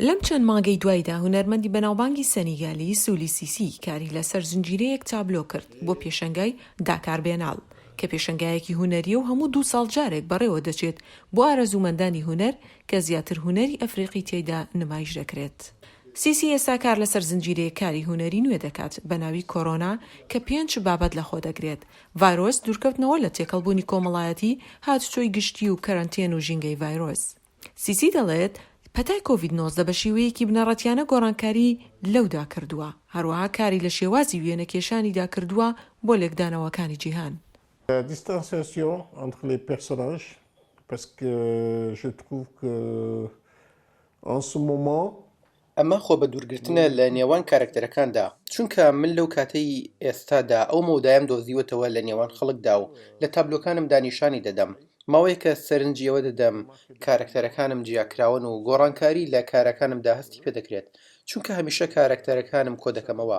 لەم چەند مانگەی دوایدا هونەرمەندی بەناوبانگی سەنیگالی سولی سیسی کاری لەسەر زنجیرەیەک تابلۆ کرد بۆ پێشەنگای داکار بێنال کە پێشەنگایەکی هونەرییە و هەموو دوو ساڵ جارێک بەڕێوە دەچێت بۆ ئارەزوومەندانی هونەر کە زیاتر هونەری ئەفریقی تێیدا نمایش دەکرێت. سیسی ئێستا کار لەسەر زنجیرەیەک کاری هونەری نوێ دەکات بە ناوی کۆرۆنا کە پێنچ بابەت لەخۆدەگرێت، ڤایرۆس، دوورکەوتنەوە لە تێکەڵبوونی کۆمەڵایەتی، هاتوچۆی گشتی و کەرەنتێن و ژینگەی ڤایرۆس. سیسی دەڵێت، پەتای کۆڤید 19 بە شێوەیەکی بنەڕەتیانە گۆڕانکاری لەودا کردووە، هەروەها کاری لە شێوازی وێنەکێشانیدا کردووە بۆ لێکدانەوەکانی جیهان. La distanciation entre les personnages parce que je trouve que en ce moment. ئەمە خۆبەدوورگرتنە لە نێوان کارەکتەرەکاندا، چونکە من لەو کاتەی ئێستادا ئەو مەودایەم دۆزیوەتەوە لە نێوان خەڵکدا و لە تابلۆکانمدا نیشانی دەدەم. ماوەیەکە سەرنجی ئەوە دەدەم کارەکتەرەکانم جیاکراوەن و گۆڕانکاری لە کارەکانمدا هەستی پێدەکرێت، چونکە هەمیشە کارەکتەرەکانم کۆدەکەمەوە.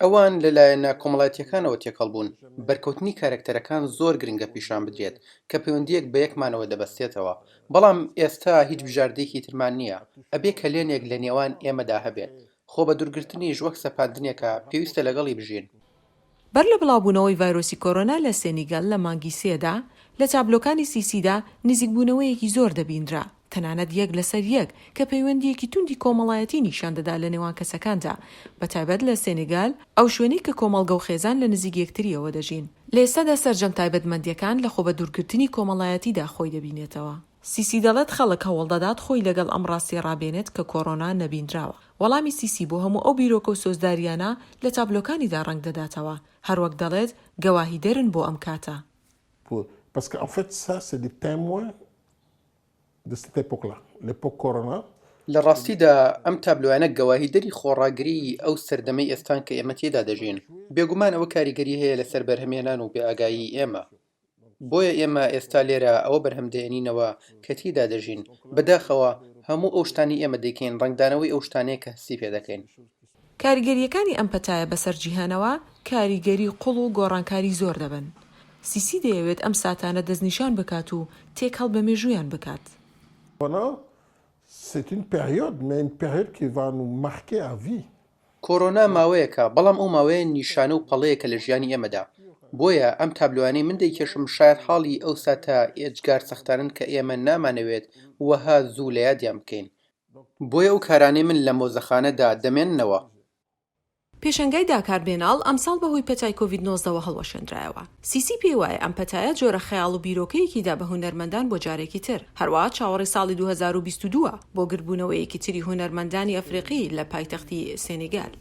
ئەوان لە لایەنە کۆمەڵایەتییەکانەوە تێکەڵ بوون، بەرکەوتنی کارەکتەرەکان زۆر گرنگە پیشان بدرێت کە پەیوەندییەک بە یەکمانەوە دەبەستێتەوە، بەڵام ئێستا هیچ بژاردەیەکی ترمان نییە، ئەبێ کەلێنێک لە نێوان ئێمەدا هەبێت، خۆبەدوورگرتنیش وەک سەپاندنێکە، پێویستە لەگەڵی بژین. بەر لە بڵاوبوونەوەی ڤایرۆسی کۆرۆنا لە سێنیگال لە مانگی سێدا، لە تابلۆکانی سیسیدا نزیکبوونەوەیەکی زۆر دەبینرا، تەنانەت یەک لەسەر یەک، کە پەیوەندییەکی توندی کۆمەڵایەتی نیشان دەدا لە نێوان کەسەکاندا، بەتایبەت لە سێنیگال، ئەو شوێنەی کە کۆمەڵگە و خێزان لە نزیک یەکترییەوە دەژین. لە ئێستادا سەرجەم تایبەتمەندییەکان لە خۆبەدوورگرتنی کۆمەڵایەتیدا خۆی دەبینێتەوە. سیسی دەڵێت خەڵک هەوڵدەدات خۆی لەگەڵ ئەم ڕاستییە ڕابێنێت کە کۆرۆنا نەبینراوە. وەڵامی سیسی بۆ هەموو ئەو بیرۆکە و سۆزدارییانە لە تابلۆکانیدا ڕەنگ دەداتەوە، هەروەک دەڵێت گەواهیدەرن بۆ ئەم کاتە. Parce qu'en fait ça c'est des témoins de cette époque-là, l'époque corona. لە ڕاستیدا ئەم تابلۆیانە گەواهیدەری خۆڕاگریی ئەو سەردەمەی ئێستان کە ئێمە تێیدا دەژین. بێگومان ئەوە کاریگەری هەیە لەسەر بەرهەمهێنان و بێئاگایی ئێمە. بۆیە ئێمە ئێستا لێرە ئەوە بەرهەم دەهێنینەوە کە تێیدا دەژین. بەداخەوە هەموو ئەو شتانەی ئێمە دەیکەین ڕەنگدانەوەی ئەو شتانەیە کە هەستی پێ دەکەین. کاریگەرییەکانی ئەم پەتایە بەسەر جیهانەوە کاریگەری قوڵ و گۆڕانکاری زۆر دەبن. سیسی دەیەوێت ئەم ساتانە دەستنیشان بکات و تێکهەڵ بە مێژوویان بکات. Corona c'est une période mais une période qui va nous marquer à vie. کۆرۆنا ماوەیەکە، بەڵام ئەو ماوەیە نیشانە و پەڵەیەکە لە ژیانی ئێمەدا. بۆیە ئەم تابلۆیانەی من دەیکێشم شایەتحاڵی ئەو ساتە ئێجگار سەختانەن کە ئێمە نامانەوێت وەها زوو لە یادیان بکەین. بۆیە ئەو کارانەی من لە مۆزەخانەدا دەمێننەوە. پێشەنگای داکار بێناڵ ئەمساڵ بەهۆی پەتای کۆڤید 19 وە هەڵوەشێندرایەوە. سیسی پێی وایە ئەم پەتایە جۆرە خەیاڵ و بیرۆکەیەکی دا بە هونەرمەندان بۆ جارێکی تر. هەروەها چاوەڕێی ساڵی 2022 ە بۆ گردبوونەوەیەکی تری هونەرمەندانی ئەفریقی لە پایتەختی سێنیگال.